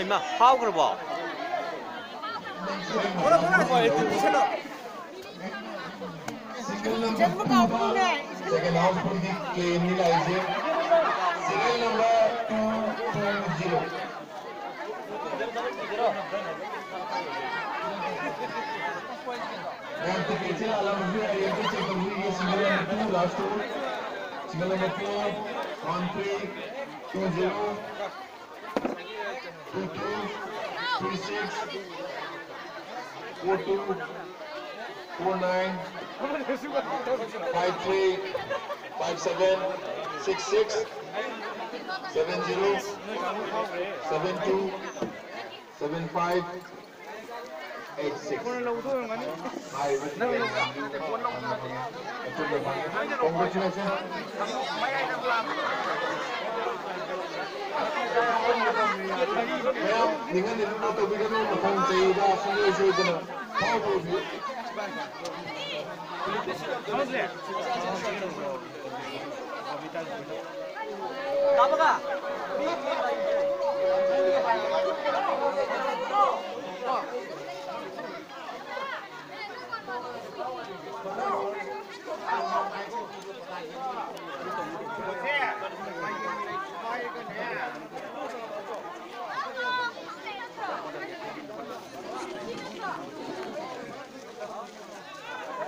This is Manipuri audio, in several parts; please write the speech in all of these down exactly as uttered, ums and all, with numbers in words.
ꯏꯃꯥ, ꯐꯥꯎꯈ꯭ꯔꯕꯣ? Single number two ꯕ second house ꯄꯨꯜꯒꯤ claim ꯅꯤ ꯂꯥꯛꯏꯁꯦ꯫ Serial number two two zero. ꯃꯌꯥꯝ ticket ꯁꯦ ꯂꯥꯜꯂꯝꯕꯁꯨ ꯌꯥꯏ, ꯑꯝꯇ check ꯇꯧꯕꯤꯒꯦ꯫ Single number two, last two. Single number two, one three two zero. Two two three six four two four nine five three five seven six six seven zero seven two seven five eight six. ꯍꯥꯏꯔꯤꯕ ticket ꯑꯁꯤ ꯑꯆꯨꯝꯕ ꯐꯪꯉꯤ꯫ Congratulations꯫ ꯃꯌꯥꯝ ꯅꯤꯡꯍꯟꯅ ꯇꯧꯕꯤꯒꯅꯨ, ꯃꯊꯪ ꯆꯍꯤꯗ ꯁꯨꯡꯁꯣꯏ ꯁꯣꯏꯗꯅ ꯐꯥꯎꯕ ꯑꯣꯏꯕꯤꯌꯨ꯫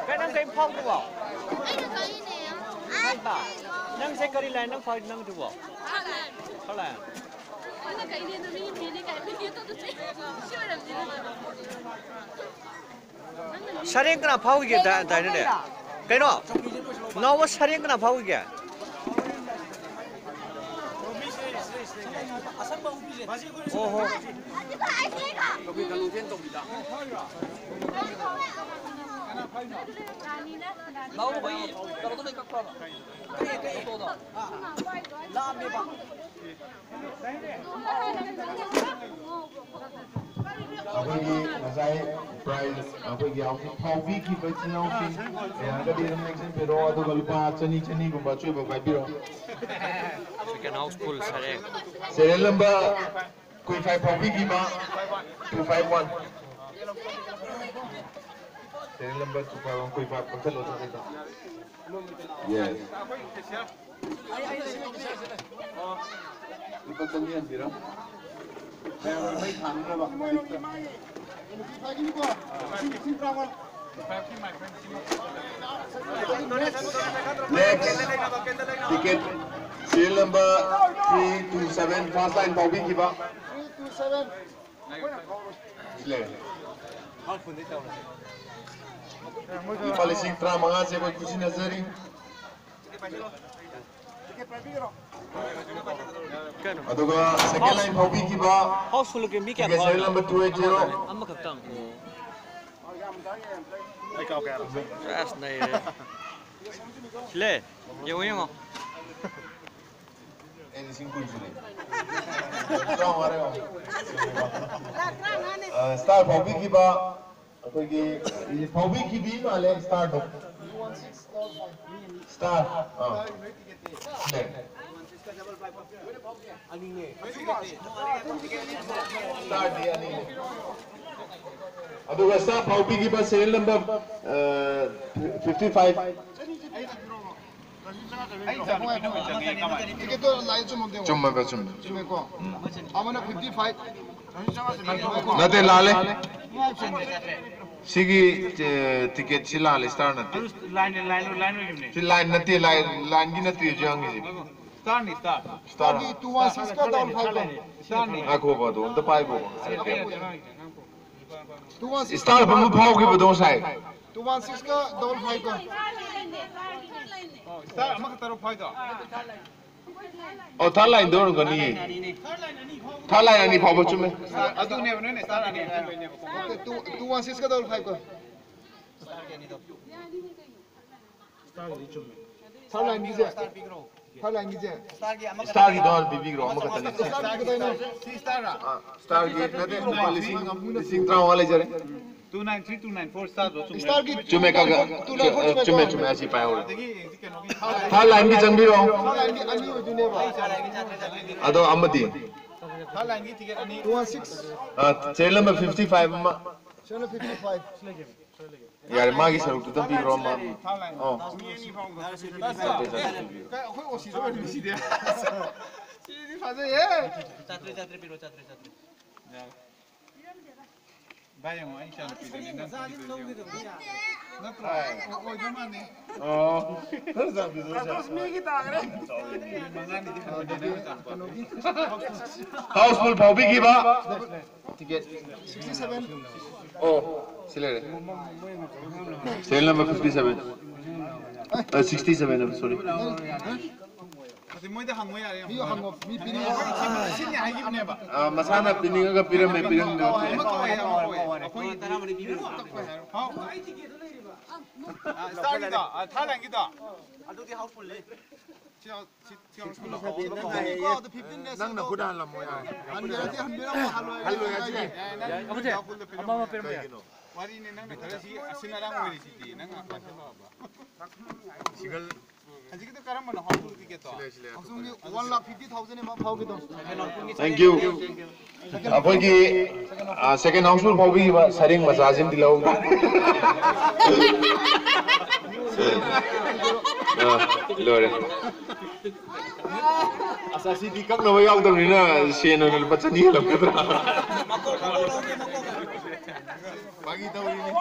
ꯀꯩ ꯅꯪ ꯀꯩꯝ ꯐꯥꯎꯗ꯭ꯔꯤꯕꯣ? ꯑꯩꯅ ꯀꯛꯏꯅꯦ꯫ ꯍꯥꯏꯕ, ꯅꯪꯁꯦ ꯀꯔꯤ line ꯅꯪ ꯐꯥꯎꯔꯤ ꯅꯪꯗꯨꯕꯣ? ꯍꯥꯂꯥꯟ꯫ ꯍꯥꯂꯥꯟ꯫ ꯑꯩꯅ ꯀꯛꯏꯅꯦ ꯑꯗꯨ ꯃꯤ ꯐꯤꯅꯦ ꯀꯥꯏ ꯃꯤ ꯑꯇꯣꯞꯄ ꯁꯤ ꯑꯣꯏꯔꯝꯅꯤꯅ꯫ ꯁꯔꯦꯡ ꯀꯅꯥ ꯐꯥꯎꯈꯤꯒꯦ ꯗꯥ-, ꯗꯥꯏꯅꯦꯅꯦ? ꯀꯩꯅꯣ? ꯅꯥꯎꯕ ꯁꯔꯦꯡ ꯀꯅꯥ ꯐꯥꯎꯈꯤꯒꯦ? ꯑꯣ ꯍꯣ꯫ ꯑꯩꯈꯣꯏꯒꯤ ꯉꯁꯥꯏ prize ꯑꯩꯈꯣꯏꯒꯤ ꯍꯧꯖꯤꯛ ꯐꯥꯎꯕꯤꯈꯤꯕ ꯏꯆꯤꯟ ꯏꯅꯥꯎꯁꯤꯡ ꯂꯩꯔꯒꯗꯤ ꯑꯗꯨꯝ ꯂꯦꯡꯁꯤꯟꯕꯤꯔꯛꯑꯣ, ꯑꯗꯨꯒ ꯂꯨꯄꯥ ꯆꯅꯤ ꯆꯅꯤꯒꯨꯝꯕ ꯑꯆꯣꯏꯕ ꯄꯥꯏꯕꯤꯔꯣ꯫ Second house full ꯁꯔꯦꯡ꯫ Serial number ꯀꯨꯟ ꯐꯥꯏꯚ ꯐꯥꯎꯕꯤꯈꯤꯕ, two five one. Serial number two five one, ꯀꯨꯟ ꯐꯥꯏꯚ ꯀꯛꯊꯠꯂꯣ, ꯆꯠꯂꯦꯗꯣ꯫ Yes. ꯂꯨꯄꯥ ꯆꯅꯤ ꯍꯟꯕꯤꯔꯣ꯫ ꯃꯌꯥꯝꯅ ꯃꯩ ꯊꯥꯅꯅꯕ꯫ Next, ticket serial number three two seven, first line ꯐꯥꯎꯕꯤꯈꯤꯕ꯫ ꯁꯤ ꯂꯩꯔꯦ꯫ ꯂꯨꯄꯥ ꯂꯤꯁꯤꯡ ꯇꯔꯥꯃꯉꯥꯁꯦ ꯑꯩꯈꯣꯏ ꯈꯨꯠꯁꯤꯟꯅꯖꯔꯤ꯫ ꯑꯗꯨꯒ second line ꯐꯥꯎꯕꯤꯈꯤꯕ ꯍꯥꯎꯁꯐꯨꯜꯒꯤ ꯃꯤ ꯀꯌꯥ ticket serial number two eight zero꯫ ꯑꯃꯈꯛꯇꯪ꯫ ꯑꯁ, ꯅꯩꯔꯦ꯫ ꯁꯤꯂꯦ, ꯌꯦꯡꯉꯣ, ꯌꯦꯡꯉꯣ꯫ ꯑꯦ, ꯂꯤꯁꯤꯡ ꯀꯨꯟ ꯁꯨꯔꯦ꯫ ꯇꯔꯥꯃꯉꯥꯔꯦ꯫ ꯑ, star ꯐꯥꯎꯕꯤꯈꯤꯕ ꯑꯩꯈꯣꯏꯒꯤ ꯐꯥꯎꯕꯤꯈꯤꯕꯤ ꯃꯥꯜꯂꯦ starꯗꯣ꯫ Star, ꯑꯥ꯫ ꯂꯩ꯫ Starꯗꯤ ꯑꯅꯤꯅꯦ꯫ ꯑꯗꯨꯒ star ꯐꯥꯎꯕꯤꯈꯤꯕ serial number, ꯑ, fifty five꯫ ꯇꯤꯀꯦꯠꯇꯣ ꯂꯥꯏ ꯆꯨꯝꯃꯝꯗꯦ꯫ ꯆꯨꯝꯃꯦꯕ, ꯆꯨꯝꯃꯦ꯫ ꯆꯨꯝꯃꯦꯀꯣ? ꯑꯃꯅ fifty five꯫ ꯅꯠꯇꯦ, ꯂꯥꯜꯂꯦ꯫ ꯁꯤꯒꯤ, ꯑꯦ, ticket ꯁꯤ ꯂꯥꯜꯂꯦ, star ꯅꯠꯇꯦ꯫ ꯑꯗꯨ line, line, line ꯑꯣꯏꯈꯤꯕꯅꯦ꯫ ꯁꯤ line ꯅꯠꯇꯦ, line, lineꯒꯤ ꯅꯠꯇꯦ ꯍꯧꯖꯤꯛ ꯍꯪꯉꯤꯁꯦ꯫ Starꯅꯤ, star꯫ Starꯅꯤ꯫ Two one six ꯀ double five ꯀ꯫ Starꯅꯤ꯫ ꯉꯥꯏꯈꯣꯕ, ꯑꯗꯨ ꯑꯝꯇ ꯄꯥꯏꯈꯣꯕ꯫ Two one six꯫ Star ꯑꯃ ꯐꯥꯎꯈꯤꯕꯗꯣ ꯉꯁꯥꯏ꯫ Two one six ꯀ double five ꯀ꯫ Star ꯑꯃꯈꯛꯇꯔꯣ ꯐꯥꯎꯏꯗꯣ? ꯑꯣ, third lineꯗ ꯑꯣꯏꯔꯝꯒꯅꯤꯌꯦ꯫ Third line ꯑꯅꯤ ꯐꯥꯎꯕ ꯆꯨꯝꯃꯦ꯫ Star ꯑꯗꯨꯅꯦꯕ ꯅꯣꯏꯅ star ꯑꯅꯤ ꯍꯥꯏꯗꯣ꯫ Okay, two, two one six ꯀ double five ꯀ꯫ Third lineꯒꯤꯁꯦ꯫ Third lineꯒꯤꯁꯦ꯫ Starꯒꯤꯗꯣ ꯍꯥꯟꯅ ꯄꯤꯕꯤꯈ꯭ꯔꯣ, ꯑꯃꯈꯛꯇꯅꯤ꯫ Starꯒꯤ ꯀꯗꯥꯏꯅꯣ? ꯁꯤ starꯔ? ꯑꯥ, starꯒꯤ ꯅꯠꯇꯦ, ꯂꯨꯄꯥ ꯂꯤꯁꯤꯡ, ꯂꯤꯁꯤꯡ ꯇꯔꯥꯃꯉꯥ ꯂꯩꯖꯔꯦ꯫ Two nine three, two nine four starꯗꯣ ꯆꯨꯝꯃꯦ꯫ Starꯒꯤ ꯆꯨꯝꯃꯦ, ꯀꯛ-, two nine four ꯆꯨꯝꯃꯦ, ꯆꯨꯝꯃꯦꯀꯣ? ꯆꯨꯝꯃꯦ, ꯑꯁꯤ ꯄꯥꯏꯍꯧꯔꯦ꯫ ꯑꯗꯒꯤ ꯍꯧꯖꯤꯛ ꯀꯩꯅꯣꯒꯤ Third lineꯒꯤ ꯆꯪꯕꯤꯔꯣ꯫ Third lineꯒꯤ ꯑꯅꯤ ꯑꯣꯏꯗꯣꯏꯅꯦꯕ꯫ ꯑꯗꯣ ꯑꯃꯗꯤ? ꯊꯥꯔꯠ ꯂꯥꯏꯟꯒꯤ ꯇꯤꯀꯦꯠ ꯑꯅꯤ꯫ Two one six. ꯑ, serial number fifty five ꯑꯃ꯫ Serial fifty five꯫ ꯌꯥꯔꯦ, ꯃꯥꯒꯤ ꯁꯔꯨꯛꯇꯨꯗꯪ ꯄꯤꯈ꯭ꯔꯣ, ꯑꯃ꯫ ꯊꯥꯔꯠ ꯂꯥꯏꯟ꯫ ꯑꯣ꯫ ꯃꯤ ꯑꯅꯤ ꯐꯥꯎꯕ꯫ ꯆꯥꯇ꯭ꯔꯦꯠ, ꯆꯥꯇ꯭ꯔꯦꯠ ꯄꯤꯕꯤꯔꯣ꯫ ꯑꯩꯈꯣꯏ ꯑꯣ ꯁꯤꯁꯨ ꯑꯣꯏꯔꯝꯃꯤ ꯁꯤꯗꯤ꯫ ꯁꯤꯗꯤ ꯐꯖꯩꯍꯦ꯫ ꯆꯥꯇ꯭ꯔꯦꯠ, ꯆꯥꯇ꯭ꯔꯦꯠ ꯄꯤꯔꯣ, ꯆꯥꯇ꯭ꯔꯦꯠ, ꯆꯥꯇ꯭ꯔꯦꯠ꯫ ꯌꯥꯔꯦ꯫ ꯚꯥꯏ, ꯌꯦꯡꯉꯣ, ꯑꯩ ꯏꯆꯥꯅꯨꯄꯤꯗꯨꯅꯦ, ꯅꯪ ꯄꯤꯕꯤꯗꯣ ꯌꯦꯡꯉꯣ꯫ ꯅꯠꯇ꯭ꯔꯣ? ꯑꯣꯏꯗꯧ ꯃꯥꯟꯅꯤ꯫ ꯑꯣ꯫ ꯃꯤꯒꯤ ꯇꯥꯈ꯭ꯔꯦ꯫ ꯃꯉꯥꯅꯤꯗꯤ ꯍꯟꯕꯅꯦ, ꯅꯪ ꯏꯆꯥꯅꯨꯄꯥꯗꯣ꯫ Houseful ꯐꯥꯎꯕꯤꯈꯤꯕ꯫ ꯇꯤꯀꯦꯠ꯫ ꯑꯣ, ꯁꯤ ꯂꯩꯔꯦ꯫ Serial number fifty seven꯫ ꯑ, sixty seven ꯍꯥꯏꯕ, sorry꯫ ꯑꯗꯨ ꯃꯣꯏꯗ ꯍꯪꯉꯣ ꯌꯥꯔꯦ, ꯌꯦꯡꯉꯣ꯫ ꯃꯤ ꯍꯪꯉꯣ, ꯃꯤ ꯄꯤꯅꯤꯡꯉꯣ꯫ ꯁꯤꯅꯤ ꯍꯥꯏꯈꯤꯕꯅꯦꯕ꯫ ꯑ, ꯃꯁꯥꯅ ꯄꯤꯅꯤꯡꯉꯒ ꯄꯤꯔꯝꯃꯦ, ꯄꯤꯔꯝꯗꯕ꯫ ꯑꯃ ꯀꯧꯋꯦ, ꯑꯃ ꯀꯧꯋꯦ꯫ ꯑꯩꯈꯣꯏ ꯇꯔꯥꯃꯔꯤ ꯄꯤꯔꯣ꯫ ꯍꯥꯎ꯫ ꯑ, ꯁ꯭ꯇꯥꯔꯒꯤꯗꯣ, ꯑ, ꯊꯥꯔꯠ ꯂꯥꯏꯟꯒꯤꯗꯣ꯫ ꯑꯗꯨꯗꯤ ꯍꯥꯎꯁꯐꯨꯜꯅꯤ꯫ ꯁꯤ, ꯁꯤ, ꯁꯤ ꯍꯥꯎꯁꯐꯨꯜ꯫ ꯅꯪꯅ ꯈꯨꯠ ꯍꯜꯂꯝꯃꯣ ꯌꯥꯔꯦ꯫ ꯍꯟꯕꯤꯔꯗꯤ ꯍꯟꯕꯤꯔꯝꯃꯣ, ꯍꯜꯂꯣ ꯍꯥꯏꯔꯗꯤ ꯍꯜꯂꯣ ꯌꯥꯔꯦ꯫ ꯌꯥꯏ, ꯅꯪ ꯑꯃ ꯄꯤꯔꯝꯃꯣ ꯌꯥꯏ꯫ ꯀꯩꯒꯤꯅꯣ? ꯋꯥꯔꯤꯅꯦ, ꯅꯪꯅ ꯈꯔ ꯁꯤ ꯑꯁꯤꯟ ꯑꯔꯥꯡ ꯑꯣꯏꯔꯤꯁꯤꯗꯤ, ꯅꯪ ꯁꯤꯡꯒꯜ꯫ ꯍꯧꯖꯤꯛꯀꯤꯗꯣ ꯀꯔꯝꯕꯅꯣ, ꯍꯥꯎꯁꯐꯨꯜ ꯇꯤꯀꯦꯠꯇꯣ? ꯁꯤ ꯂꯩ, ꯁꯤ ꯂꯩ, ꯑꯇꯣꯞꯄ ꯂꯩ꯫ One lakh fifty thousand ꯑꯃ ꯐꯥꯎꯈꯤꯗꯣ꯫ Thank you꯫ ꯑꯩꯈꯣꯏꯒꯤ, ꯑ, second houseful ꯐꯥꯎꯕꯤꯈꯤꯕ ꯁꯔꯦꯡ ꯃꯆꯥꯁꯤꯝꯗꯤ ꯂꯧꯍꯧꯗ꯫ ꯑ, ꯂꯣꯏꯔꯦ꯫ ꯑꯁ, ꯑꯁꯤꯗꯤ ꯀꯛꯅꯕ ꯌꯥꯎꯗꯕꯅꯤꯅ ꯁꯦꯟ ꯑꯣꯏꯅ ꯂꯨꯄꯥ ꯆꯅꯤ ꯍꯦꯜꯂꯛꯀꯗ꯭ꯔꯥ? ꯐꯥꯒꯤ ꯇꯧꯔꯤꯅꯤ꯫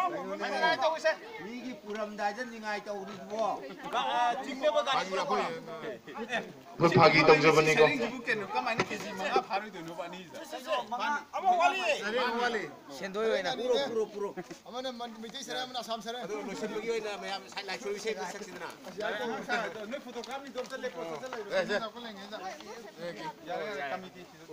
ꯃꯤꯒꯤ ꯄꯨꯔꯝꯗꯥꯏꯗ ꯅꯤꯡꯉꯥꯏ ꯇꯧꯔꯤꯕꯣ? ꯆꯤꯡꯅꯕ ꯒꯥꯔꯤ꯫ ꯐꯥꯒꯤ, ꯑꯩꯈꯣꯏ, ꯑꯩꯈꯣꯏ ꯐꯥꯒꯤ ꯇꯧꯖꯕꯅꯤꯀꯣ꯫ ꯁꯔꯦꯡꯁꯤꯕꯨ ꯀꯩꯅꯣ, ꯀꯃꯥꯏꯅ ꯀꯦꯖꯤ ꯃꯉꯥ ꯐꯥꯔꯣꯏꯗꯣꯏꯅꯣ, ꯑꯅꯤꯁꯤꯗ? ꯁꯔꯦꯡ ꯋꯥꯠꯂꯤ꯫ ꯁꯔꯦꯡ ꯋꯥꯠꯂꯤ꯫ ꯁꯦꯟꯗꯣꯏ ꯑꯣꯏꯅ꯫ ꯄꯨꯔꯣ, ꯄꯨꯔꯣ, ꯄꯨꯔꯣ꯫ ꯑꯃꯅ ꯃꯟ-, ꯃꯩꯇꯩ ꯁꯔꯦꯡ, ꯑꯃꯅ ꯑꯁꯥꯝ ꯁꯔꯦꯡ꯫ ꯑꯗꯣ ꯂꯣꯏꯁꯤꯟꯕꯒꯤ ꯑꯣꯏꯅ ꯃꯌꯥꯝ ꯁꯥꯏ ꯂꯥꯏꯁꯣꯏ ꯏꯁꯩꯗꯨ ꯁꯛꯁꯤꯗꯅ꯫ ꯌꯥꯔꯦ, ꯅꯣꯏ ꯐꯣꯇꯣ ꯀꯥꯞꯅꯤꯗꯣ ꯑꯝꯇ ꯂꯦꯞꯄꯣ, ꯆꯠ, ꯆꯠ ꯂꯩꯔꯣ꯫ ꯌꯥꯔꯦ, ꯌꯥꯔꯦ, ꯀꯃꯤꯇꯤꯁꯤꯗ꯫